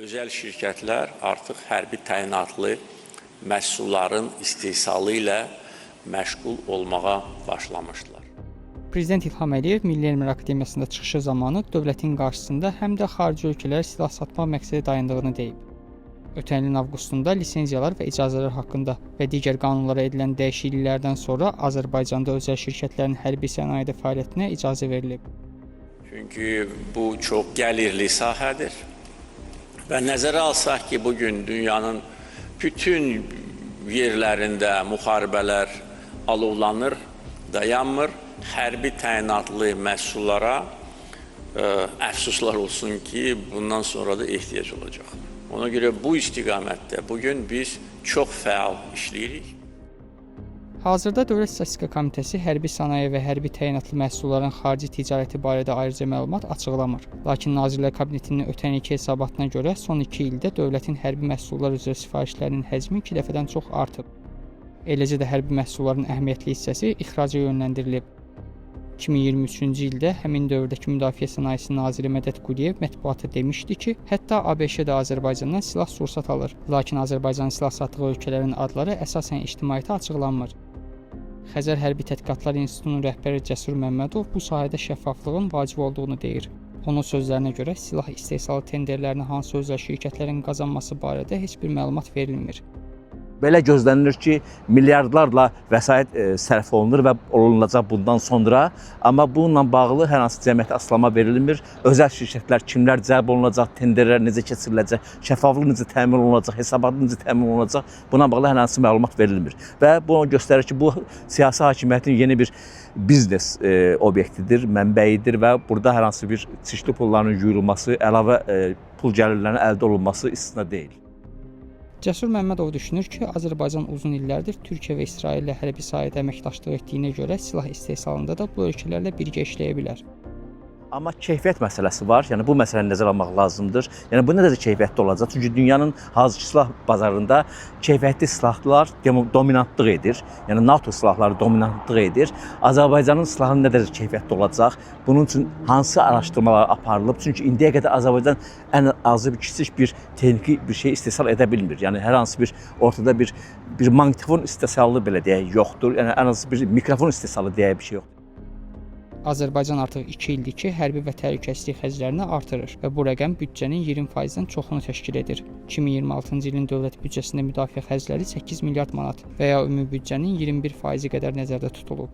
Özəl şirkətlər artıq hərbi təyinatlı məhsulların istehsalı ilə məşğul olmağa başlamışdılar. Prezident İlham Əliyev Milli Elmlər Akademiyasında çıxışı zamanı dövlətin qarşısında həm də xarici ölkələrə silah satmaq məqsədi dayandığını deyib. Ötən ilin avqustunda lisenziyalar və icazələr haqqında və digər qanunlara edilən dəyişikliklərdən sonra Azərbaycanda özəl şirkətlərin hərbi sənayedə fəaliyyətinə icazə verilib. Çünki bu çox gəlirli sahədir. Və nəzərə alsaq ki, bugün dünyanın bütün yerlərində müharibələr alovlanır, dayanmır. Hərbi təyinatlı məhsullara əfsuslar olsun ki, bundan sonra da ehtiyac olacaq. Ona görə bu istiqamətdə bugün biz çox fəal işləyirik. Hazırda Dövlət Statistika Komitəsi hərbi sənaye və hərbi təyinatlı məhsulların xarici ticarəti barədə ayrıca məlumat açıqlamır. Lakin Nazirlər Kabinetinin ötən ilki hesabatına görə son 2 ildə dövlətin hərbi məhsullar üzrə sifarişlərinin həcmi 2 dəfədən çox artıb. Eləcə də hərbi məhsulların əhəmiyyətli hissəsi ixraca yönləndirilib. 2023-cü ildə həmin dövrdəki Müdafiə Sənayesi naziri Mədəd Quliyev mətbuata demişdi ki, hətta ABŞ də Azərbaycandan silah-sursat alır. Lakin Azərbaycanın silah satdığı ölkələrin adları əsasən ictimaiyyətə açıqlanmır. Xəzər Hərbi Tədqiqatlar İnstitutunun rəhbəri Cəsur Məmmədov bu sahədə şəffaflığın vacib olduğunu deyir. Onun sözlərinə görə silah istehsalı tenderlərini hansı özəl şirkətlərin qazanması barədə heç bir məlumat verilmir. Belə gözlənilir ki, milyardlarla vəsait sərf olunur və olunacaq bundan sonra, amma bununla bağlı hər hansı cəmiyyətə açıqlama verilmir. Özəl şirkətlər kimlər cəlb olunacaq, tenderlər necə keçiriləcək, şəffaflıq necə təmin olunacaq, hesabat necə təmin olunacaq, buna bağlı hər hansı məlumat verilmir. Və bu onu göstərir ki, bu siyasi hakimiyyətin yeni bir biznes obyektidir, mənbəyidir və burada hər hansı bir çirkli pulların yuyulması, əlavə pul gəlirlərinin əldə olunması istisna deyil. Cəsur Məmmədov düşünür ki, Azərbaycan uzun illərdir Türkiyə və İsraillə hərbi sahədə əməkdaşlıq etdiyinə görə silah istehsalında da bu ölkələrlə birgə işləyə bilər. Amma keyfiyyət məsələsi var. Yəni bu məsələni nəzərə almaq lazımdır. Yəni bu nə dərəcə keyfiyyətli olacaq? Çünki dünyanın hazırki silah bazarında keyfiyyətli silahlar dominantlıq edir. Yəni NATO silahları dominantlıq edir. Azərbaycanın silahı nə dərəcə keyfiyyətli olacaq? Bunun üçün hansı araşdırmalar aparılıb? Çünki indiyə qədər Azərbaycan ən azı bir kiçik bir texniki bir şey istehsal edə bilmir. Yəni hər hansı bir ortada bir maqnitofon istehsalı belə deyək yoxdur. Yəni ən azı bir mikrofon istehsalı deyə bir şey yoxdur. Azərbaycan artıq 2 ildir ki, hərbi və təhlükəsizlik xərclərini artırır və bu rəqəm büdcənin 20%-dən çoxunu təşkil edir. 2026-cı ilin dövlət büdcəsində müdafiə xərcləri 8 milyard manat və ya ümumi büdcənin 21%-i qədər nəzərdə tutulub.